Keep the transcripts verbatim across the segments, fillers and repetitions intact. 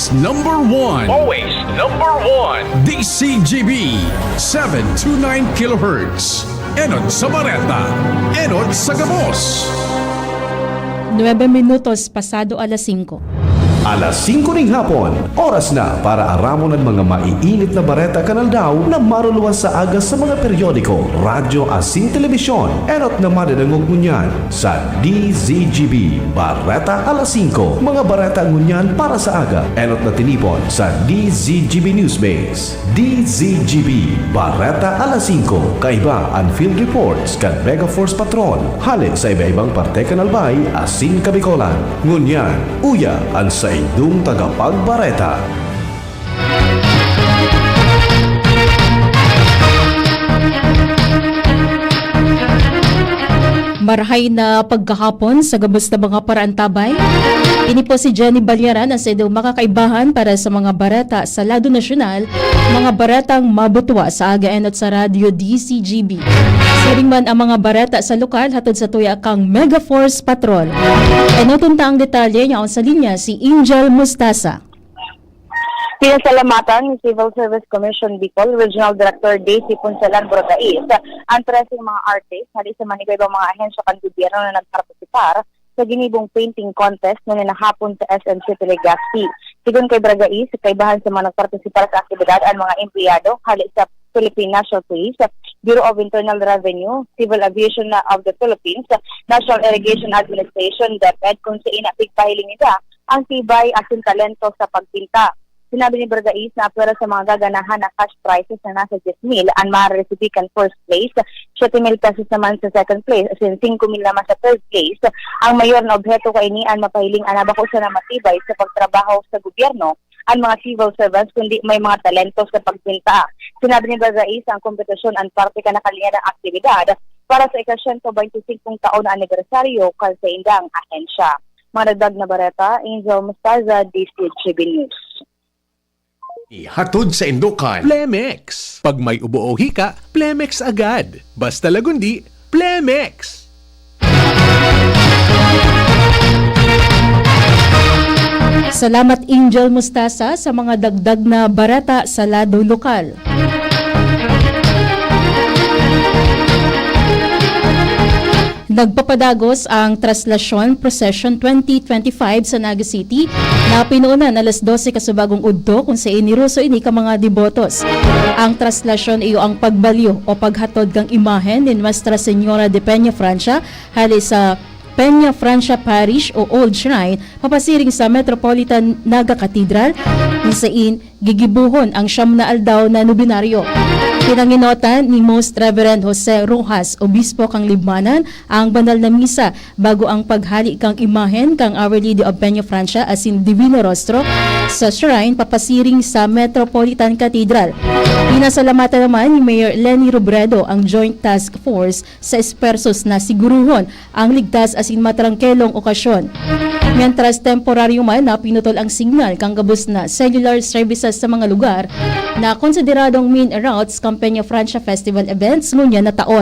Number one. Always number one. D C G B, seven two nine kilohertz. Enot sa Bareta, enot sa gabos. Nuebe minutos pasado alas singko. Alas singko ning hapon, oras na para aramon an mga maiinit na bareta kan aldaw na maruluwas sa aga sa mga periodiko, radyo asin telebisyon. Enot na madadangog ngunyan sa D Z G B Bareta alas singko. Mga bareta ngunyan para sa aga, enot na tinipon sa D Z G B Newsbase. D Z G B Bareta alas singko, kaiba an field reports kan Mega Force Patrol hale sa iba-ibang parte kan Albay asin Kabicolan. Ngunyan, uya an saindong tagapagbareta. Marahay na pagkahapon sa gabos na mga paraantabay. Ini po si Jenny Balyaran, ang sa inyong makakaibahan para sa mga bareta sa lado nasyonal, mga baretang mabutwa sa aga enot sa Radyo D C G B. Siring man ang mga bareta sa lokal, hatod sa tuya kang Mega Force Patrol. Enoton ta ang detalye, yaon sa linya si Angel Mustasa. Pinasalamatan ni Civil Service Commission Bicol Regional Director Daisy Punsalan Borgais ang treseng mga artist hali sa maniba-ibang mga ahensya kan gobyerno na nagpartisipar sa ginibong painting contest na ninahapon sa S M City Legazpi. Sigon kay Borgais, kaibahan sa mga nagpartisipar sa aktibidad ang mga empleyado hali sa Philippine National Police, Bureau of Internal Revenue, Civil Aviation na of the Philippines, National Irrigation Administration, DepEd, kung sa ina pigpahiling nila ang tibay asin talento sa pagpinta. Sinabi ni Borgais na apwera sa mga gaganahan na cash prizes na nasa diyes mil an mareresibi kan first place, siyete mil pesos naman sa second place, asin singko mil naman sa third place. Ang mayor na obheto kaini an mapahiling an nabako sana matibay sa pagtrabaho sa gobyerno, an mga civil servants, kundi may mga talento sa pagpinta. Sinabi ni Borgais, ang kompetisyon an parte kan nakalinyadang aktibidad para sa ika-siyento baynti singkong taon na anibersaryo kan saindang ahensya. Mga dagdag na bareta, Angel Mostaza, D C G B News. Ihatod sa indokan, Plemex. Pag may ubo o hika, Plemex agad. Basta lagundi, Plemex! Salamat, Angel Mustasa, sa mga dagdag na bareta sa lado lokal. Nagpapadagos ang Traslasyon Procession twenty twenty-five sa Naga City, na pinoonan alas dose kasubagong udto, kung saen niruso ini ka mga debotos. Ang traslasyon iyo ang pagbalyo o paghatod kan imahen ni Nuestra Señora de Peña Francia hale sa Peña Francia Parish o Old Shrine papasiring sa Metropolitan Naga Cathedral, kung saen gigibohon ang siyam na aldaw na nobenaryo. Pinangenotan ni Most Reverend Jose Rojas, Obispo kan Libmanan, ang banal na misa bago ang paghale kan imahen kan Our Lady of Peña Francia asin Divino Rostro sa shrine papasiring sa Metropolitan Cathedral. Pinasalamatan naman ni Mayor Leni Robredo ang Joint Task Force sa espuwersos na siguruhon ang ligtas asin matrangkelong okasyon. Mientras temporaryo man na pinutol ang signal kan gabos na cellular services sa mga lugar na konsideradong main routes kan Peña Francia Festival events ngunyan na taon.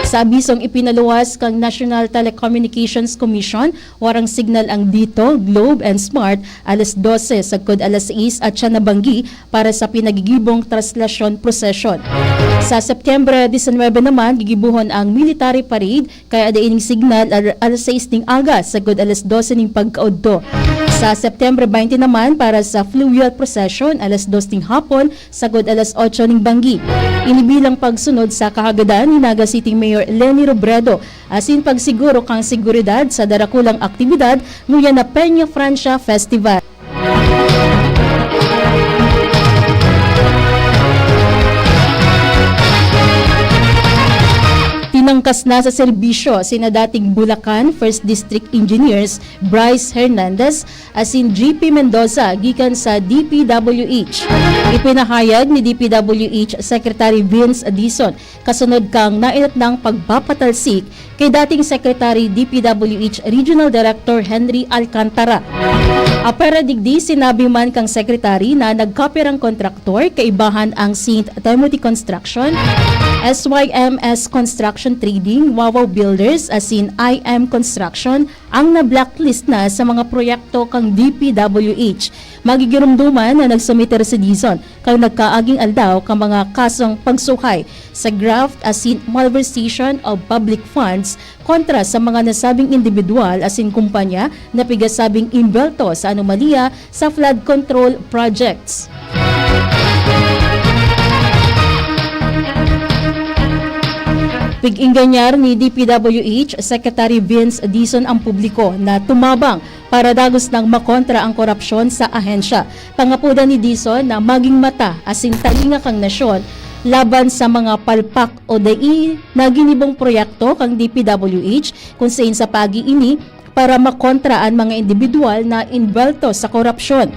Sa abisong ipinaluwas kan National Telecommunications Commission, warang signal ang Dito, Globe and Smart alas dose sagkod alas sais at siya nabanggi para sa pinagigibong traslasyon prosesyon. Sa Septyembre disinwebe naman, gigibohon ang military parade, kaya ada ining signal al-, alas sais ning aga sagkod alas dose ning pagkaudto. Sa Septyembre baynte naman, para sa fluvial procession, alas dos ning hapon sagkod alas otso ning banggi. Ini bilang pagsunod sa kahagadan ni Naga City Mayor Leni Robredo asin pagsiguro kan seguridad sa darakulang aktibidad ngunyan na Peña Francia Festival. Tinangkas na sa serbisyo sina dating Bulacan First District Engineers Bryce Hernandez asin G P Mendoza gikan sa D P W H. Ipinahayag ni D P W H Secretary Vince Dizon kasunod kan nainatnang pagpapatalsik kay dating Secretary D P W H Regional Director Henry Alcantara. Apwera digdi, sinabi man kan Secretary na nagkapirang kontraktor, kaibahan ang Saint Timothy Construction, S Y M S Construction Trading, Wawaw Builders asin I M Construction ang na-blacklist na sa mga proyekto kan D P W H. Magigiromdoman na nagsumiter si Dizon kan nagkaaging aldaw kan mga kasong pagsuhay sa graft asin malversation of public funds kontra sa mga nasabing indibidwal asin kumpanya na pigasabing imbwelto sa anomalya sa flood control projects. Pig-ingganyar ni D P W H Secretary Vince Dizon ang publiko na tumabang para dagos nang makontra ang korapsyon sa ahensya. Pangapodan ni Dizon na magin mata asin talinga kan nasyon laban sa mga palpak o dai na ginibong proyekto kan D P W H, kun saen sa paagi ini para makontra an mga indibidwal na imbwelto sa korapsyon.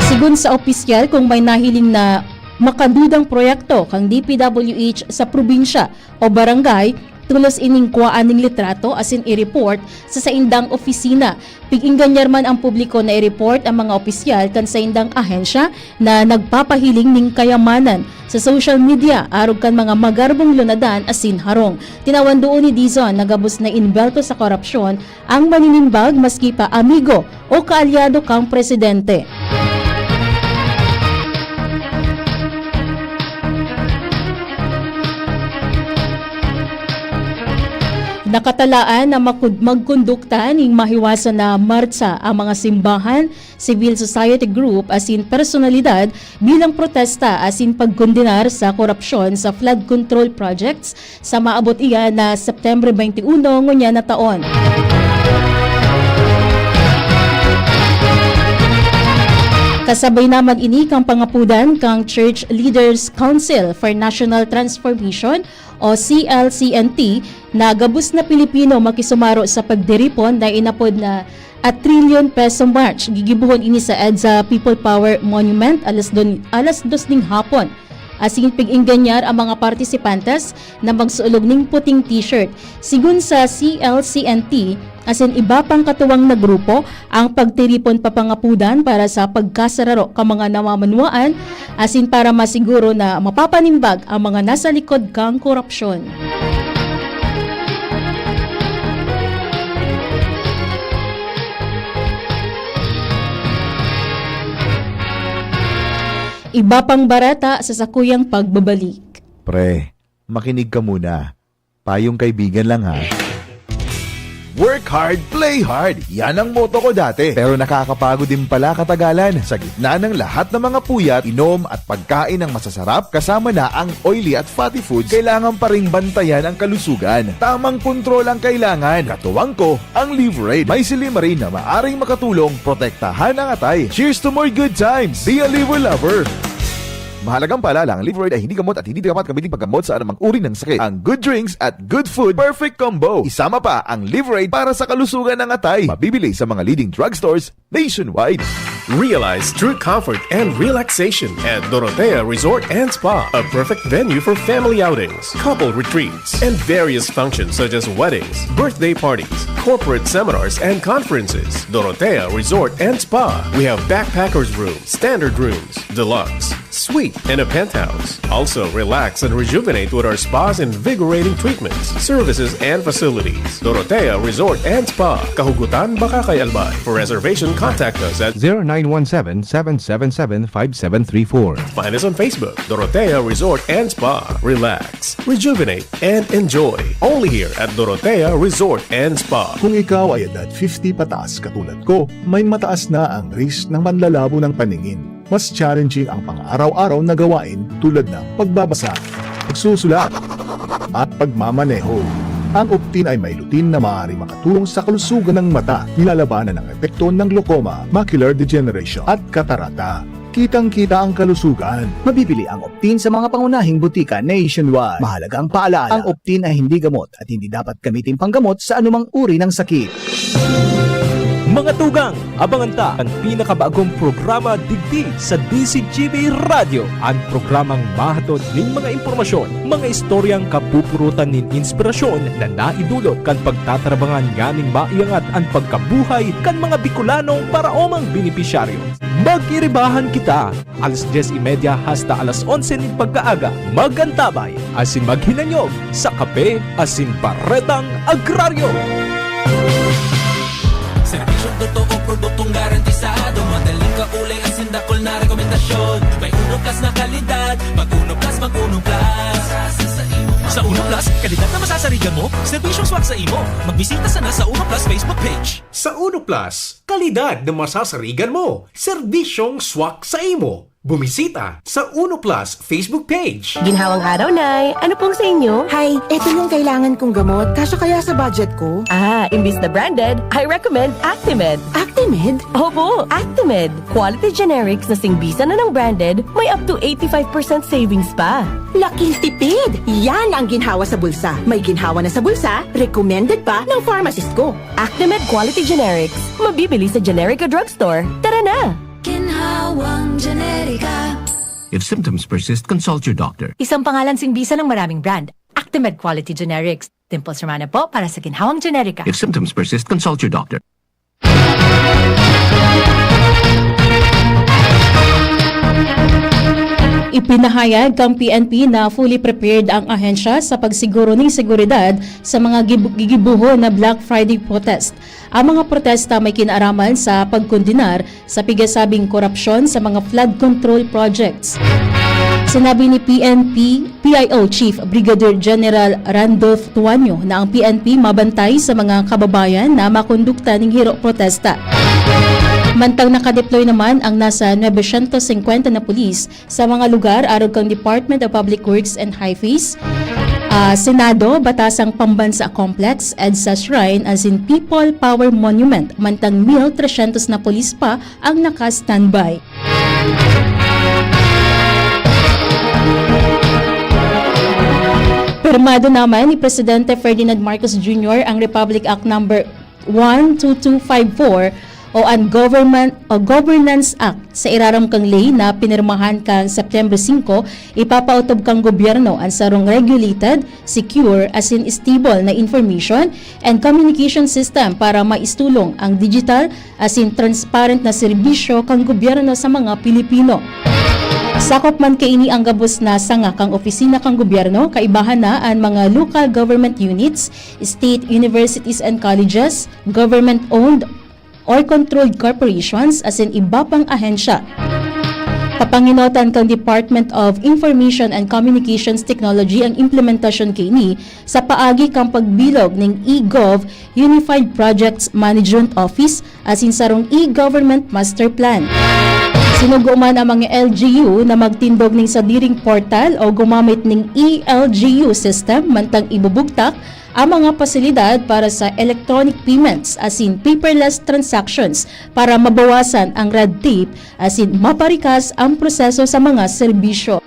Sigon sa opisyal, kun may nahiling na makadudang proyekto kan D P W H sa probinsya o barangay, tolos ining kuwaan nin litrato asin i-report sa saindang opisina. Pig-ingganyar man ang publiko na i-report ang mga opisyal kan saindang ahensya na nagpapahiling nin kayamanan sa social media arog kan mga magarbong lunadan asin harong. Tinawan duon ni Dizon na gabos na imbwelto sa korapsyon ang maninimbag, maski pa amigo o kaalyado kan presidente. Nakatalaan na makud-, magkondukta nin mahiwasan na martsa ang mga simbahan, civil society group asin personalidad bilang protesta asin pagkondenar sa korapsyon sa flood control projects sa maabot iyan na September twenty-one ngunyan na taon. Kasabay naman ini kan pangapodan kan Church Leaders Council for National Transformation o C L C N T na gabos na Pilipino makisumaro sa pagtiripon na inapod na A Trillion Peso March. Gigibohon ini sa EDSA People Power Monument alas don-, alas dos ning hapon. Asin pig-ingganyar ang mga partisipantes na magsuolog ning puting t-shirt. Sigon sa C L C N T asin iba pang katuwang na grupo, ang pagtiripon papangapodan para sa pagkasararo kan mga namamanwaan asin para masiguro na mapapanimbag ang mga nasa likod kan korapsyon. Iba pang bareta sa sakuyang pagbabalik. Pre, makinig ka muna. Payong kaibigan lang, ha. Work hard, play hard. Yan ang motto ko dati. Pero nakakapagod din pala katagalan. Sa gitna ng lahat ng mga puyat, inom at pagkain ng masasarap, kasama na ang oily at fatty foods, kailangan pa ring bantayan ang kalusugan. Tamang kontrol ang kailangan. Katuwang ko, ang Liverade. May silymarin na maaring makatulong protektahan ang atay. Cheers to more good times! Be a Liver Lover! Mahalagang paalala, ang Liverade ay hindi gamot at hindi dapat gamitin paggamot sa anumang uri ng sakit. Ang good drinks at good food, perfect combo. Isama pa ang Liverade para sa kalusugan ng atay. Mabibili sa mga leading drugstores nationwide. Realize true comfort and relaxation at Dorotea Resort and Spa, a perfect venue for family outings, couple retreats, and various functions such as weddings, birthday parties, corporate seminars, and conferences. Dorotea Resort and Spa. We have backpackers room, standard rooms, deluxe, suite, and a penthouse. Also, relax and rejuvenate with our spa's invigorating treatments, services, and facilities. Dorotea Resort and Spa, Kahugutan, Bacacay, Albay. For reservation, contact us at zero nine one seven, seven seven seven, five seven three four. Find us on Facebook, Dorotea Resort and Spa. Relax, rejuvenate, and enjoy. Only here at Dorotea Resort and Spa. Kung ikaw ay edad fifty pataas katulad ko, may mataas na ang risk ng manlalabo ng paningin. Mas challenging ang pang-araw-araw na gawain tulad ng pagbabasa, pagsusulat, at pagmamaneho. Ang Optin ay may lutein na maaaring makatulong sa kalusugan ng mata. Nilalabanan ang epekto ng glaucoma, macular degeneration, at katarata. Kitang-kita ang kalusugan. Mabibili ang Optin sa mga pangunahing butika nationwide. Mahalagang paalala, ang Optin ay hindi gamot at hindi dapat gamitin panggamot sa anumang uri ng sakit. Mga tugang, abangan ta an pinakabagong programa digdi sa D Z G B Radyo, an programang mahatod nin mga impormasyon, mga istoryang kapupurutan nin inspirasyon na naidulot kan pagtatarabangan nganing maiangat an pagkabuhay kan mga Bicolanong paraomang benepisyaryo. Mag-iribahan kita! Alas dyes y media hasta alas onse nin pagkaaga, mag-antabay asin maghinanyog sa Kape asin Baretang Agraryo. Serbisyong totoo, produktong garantisado, madaling kaulay asin dakul na rekomendasyon. May Uno Plus na kalidad, mag Uno Plus, mag Uno Plus. Sa Uno Plus, kalidad na masasarigan mo, serbisyong swak sa imo. Magbisita sana sa Uno Plus Facebook page. Sa Uno Plus, kalidad na masasarigan mo, serbisyong swak sa imo. Bumisita sa Uno Plus Facebook page. Ginhawang araw, Nay! Ano pong sa inyo? Hay, eto yung kailangan kong gamot, kasya kaya sa budget ko? Ah, imbis na branded, I recommend Actimed. Actimed? Opo, Actimed. Quality generics na singbisa na ng branded, may up to eighty-five percent savings pa. Laking tipid! Yan ang ginhawa sa bulsa. May ginhawa na sa bulsa, recommended pa ng pharmacist ko. Actimed Quality Generics. Mabibili sa generic o drugstore. Tara na! Ginhawang Generika. If symptoms persist, consult your doctor. Isang pangalan singbisa ng maraming brand. Actimed Quality Generics. Dimples Romana po para sa Ginhawang Generika. If symptoms persist, consult your doctor. Ipinahayag kan P N P na fully prepared ang ahensya sa pagsiguro ning seguridad sa mga gib-, gigibohon na Black Friday protest. Ang mga protesta may kinaaraman sa pagkondenar sa pigasabing korapsyon sa mga flood control projects. Sinabi ni P N P P I O Chief Brigadier General Randolph Tuanyo na ang P N P mabantay sa mga kababayan na makondukta ning hiro protesta. Mantang nakadeploy naman ang nasa nuebe syentos singkwenta na pulis sa mga lugar arog kan Department of Public Works and Highways, ah, Senado, Batasang Pambansa Complex, EDSA Shrine, asin People Power Monument, mantang mil tresyentos na pulis pa ang naka-standby. Pirmado naman ni Presidente Ferdinand Marcos Junior ang Republic Act Number one two two five four o an Government o Governance Act. Sa irarom kang ley na pinirmahan kan September singko, ipapaotob kan gobyerno an sarong regulated, secure, asin stable na information and communication system para maistulong ang digital asin transparent na serbisyo kan gobyerno sa mga Pilipino. Sakop man kaini ang gabos na sanga kan opisina kan gobyerno, kaibahan na an mga local government units, state universities and colleges, government-owned or controlled corporations, asin iba pang ahensya. Papangenotan kan Department of Information and Communications Technology ang implementasyon kaini sa paagi kan pagbilog nin e-Gov Unified Projects Management Office asin sarong e-Government Master Plan. Sinugo man ang mga L G U na magtindog nin sadiring portal o gumamit nin e-L G U system mantang ibubugtak ang mga pasilidad para sa electronic payments asin paperless transactions para mabawasan ang red tape asin maparikas ang proseso sa mga serbisyo.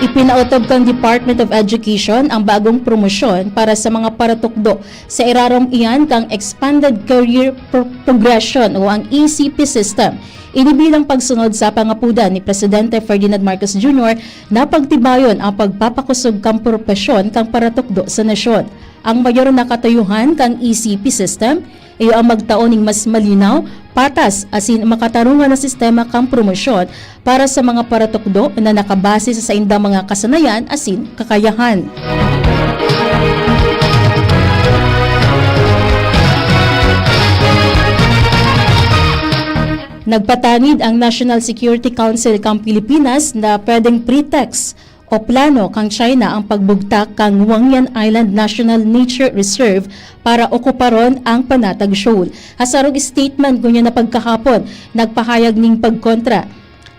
Ipinaotob kan Department of Education ang bagong promosyon para sa mga paratukdo sa irarom iyan kan Expanded Career Pro-, Progression o ang E C P system. Ini bilang pagsunod sa pangapodan ni Presidente Ferdinand Marcos Junior na pagtibayon ang pagpapakosog kan propesyon kan paratukdo sa nasyon. Ang mayor na katuyuhan kan E C P system iyo ang magtao ning mas malinaw, patas, asin makatarungan na sistema kan promosyon para sa mga paratukdo na nakabase sa saindang mga kasanayan asin kakayahan. Nagpatanid ang National Security Council kan Pilipinas na pwedeng pretext o plano kan China ang pagbugtak kan Wangyan Island National Nature Reserve para okuparon ang Panatag Shoal. Sa sarong statement ngunyan na pagkahapon, nagpahayag nin pagkontra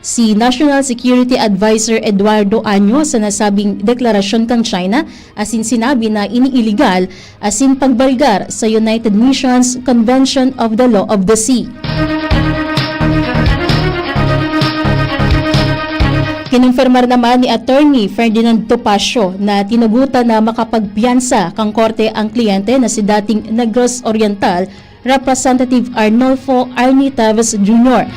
si National Security Advisor Eduardo Año sa nasabing deklarasyon kan China, asin sinabi na ini iligal asin pagbalgar sa United Nations Convention of the Law of the Sea. Kinumpirmar naman ni Attorney Ferdinand Topacio na tinugutan na makapagpiyansa kan korte ang kliyente na si dating Negros Oriental Representative Arnolfo Arnie Teves Junior.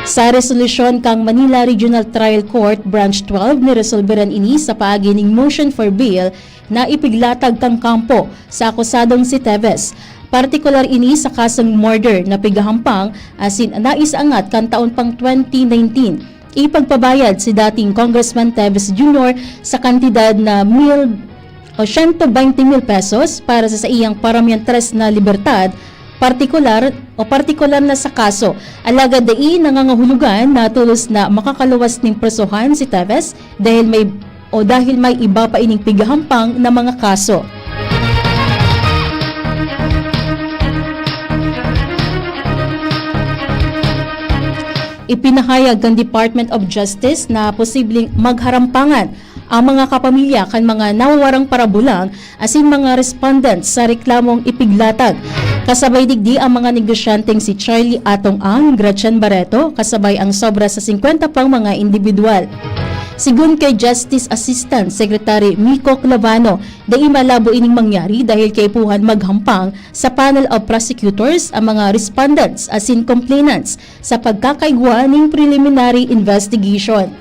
Sa resolusyon kan Manila Regional Trial Court Branch twelve, niresolberan ini sa paagi ning motion for bail na ipiglatag kan kampo sa akusadong si Teves. Partikular ini sa kasong murder na pighahampang asin naisangat kan taon pang twenty nineteen. Ipagpabayad si dating Congressman Teves Junior sa kantidad na mil o siyento bente mil pesos para sa saiyang paramiyantres na libertad, partikular o partikular na sa kaso. Alagad dai nangangahulugan na tolos na makakaluwas nin presohan si Teves dahil may o dahil may iba pa ining pighahampang na mga kaso. Ipinahayag kan Department of Justice na posibleng magharampangan ang mga kapamilya kan mga nawawarang parabulang asin mga respondents sa reklamong ipiglatag. Kasabay digdi ang mga negosyanteng si Charlie Atong Ang, Gretchen Barreto, kasabay ang sobra sa singkwenta pang mga indibidwal. Sigon kay Justice Assistant Secretary Mico Clavano, dai malabo ining mangyari dahil kaipuhan maghampang sa panel of prosecutors ang mga respondents asin complainants sa pagkakaigwa ning preliminary investigation.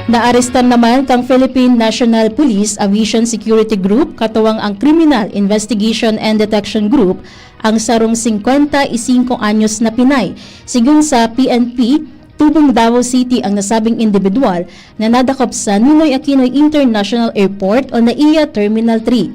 Naarestar naman kan Philippine National Police Aviation Security Group, katuwang ang Criminal Investigation and Detection Group, ang sarong singkwenta y singko anyos na Pinay. Sigon sa P N P, tubong Davao City ang nasabing indibidwal na nadakop sa Ninoy Aquino International Airport o NAIA Terminal three.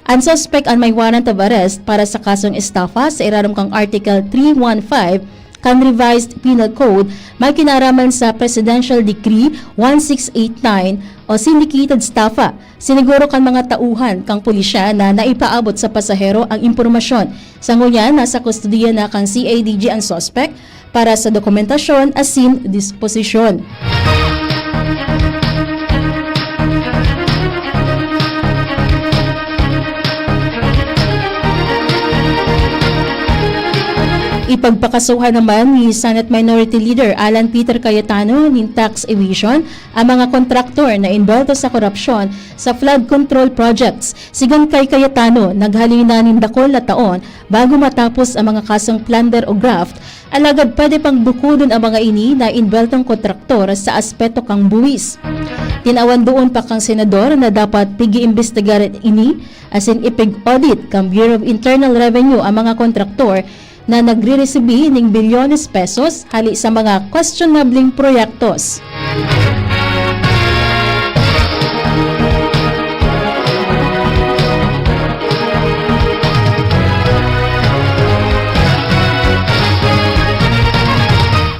An suspek an may warrant of arrest para sa kasong estafa sa irarom kan Article three one five kan Revised Penal Code, may kinaraman sa Presidential Decree one six eight nine o Syndicated Estafa. Siniguro kan mga tauhan kan pulisya na naipaabot sa pasahero ang impormasyon. Sa ngunyan, nasa kustodiya na kan C I D G ang suspek para sa dokumentasyon asin disposisyon. Ipagpakasuhan naman ni Senate Minority Leader Alan Peter Cayetano nin tax evasion ang mga kontraktor na envuelto sa korupsyon sa flood control projects. Sigon kay Cayetano, naghalin na nin dakul na taon bago matapos ang mga kasong plunder o graft, alagad pwede pang bukodon ang mga ini na envueltong kontraktor sa aspeto kan buwis. Tinawan duon pa kan senador na dapat pig-iimbestigar ini asin ipig-audit kan Bureau of Internal Revenue ang mga kontraktor na nagre-resibi ning bilyones pesos hali sa mga kwestiyonableng proyektos.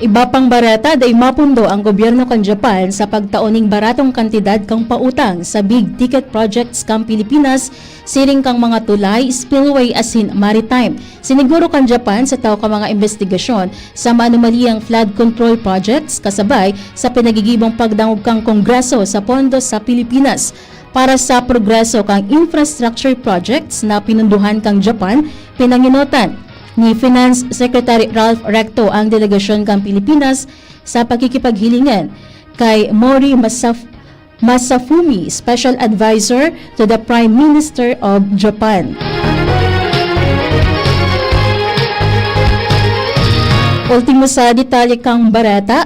Iba pang bareta, dai mapundo ang gobyerno kan Japan sa pagtao ning baratong kantidad kan pautang sa big ticket projects kan Pilipinas, siring kan mga tulay, spillway asin maritime. Siniguro kan Japan sa tao kan mga imbestigasyon sa maanumaliyang flood control projects kasabay sa pinagigibong pagdangog kan Kongreso sa pondo sa Pilipinas. Para sa progreso kan infrastructure projects na pinundohan kan Japan, pinangenotan ni Finance Secretary Ralph Recto ang delegasyon kan Pilipinas sa pakikipaghilingan kay Mori Masaf-, Masafumi, Special Advisor to the Prime Minister of Japan. Ultimo sa detalye kan bareta,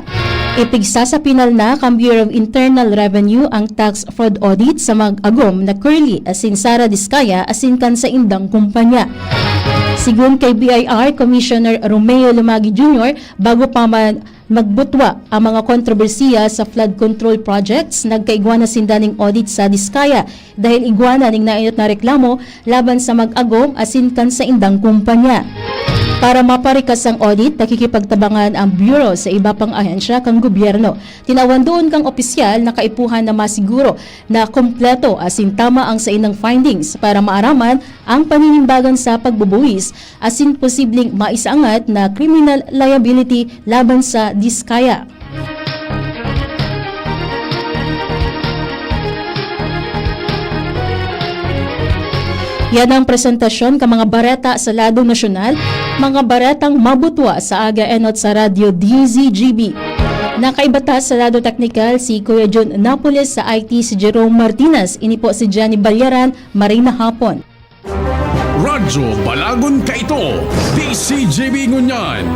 ipigsasapinal na kan Bureau of Internal Revenue ang tax fraud audit sa mag-agom na Curly asin Sara Diskaya asin kan saindang kumpanya. Sigon kay B I R Commissioner Romeo Lumagi Junior, bago pa man magbutwa ang mga kontrobersiya sa flood control projects, nagkaigwa na sinda ning audit sa Diskaya dahil igwa na ning naenot na reklamo laban sa mag-agom asin kan saindang kumpanya. Para maparikas ang audit, nakikipagtabangan ang Bureau sa iba pang ahensya kan gobyerno. Tinawan duon kan opisyal na kaipuhan na masiguro na kompleto asin tama ang saindang findings para maaraman ang paninimbagan sa pagbubuwis asin posibleng maisaangat na criminal liability laban sa Diskaya. Yan ang presentasyon kan mga bareta sa lado nasyonal, mga baretang mabutwa sa aga enot sa Radyo D Z G B. Nakaiba ta sa lado teknikal si Kuya Jun Napoles, sa I T si Jerome Martinez, ini po si Jenny Balyaran, maray na hapon. Radyo Balagon Kaito, D Z G B ngunyan.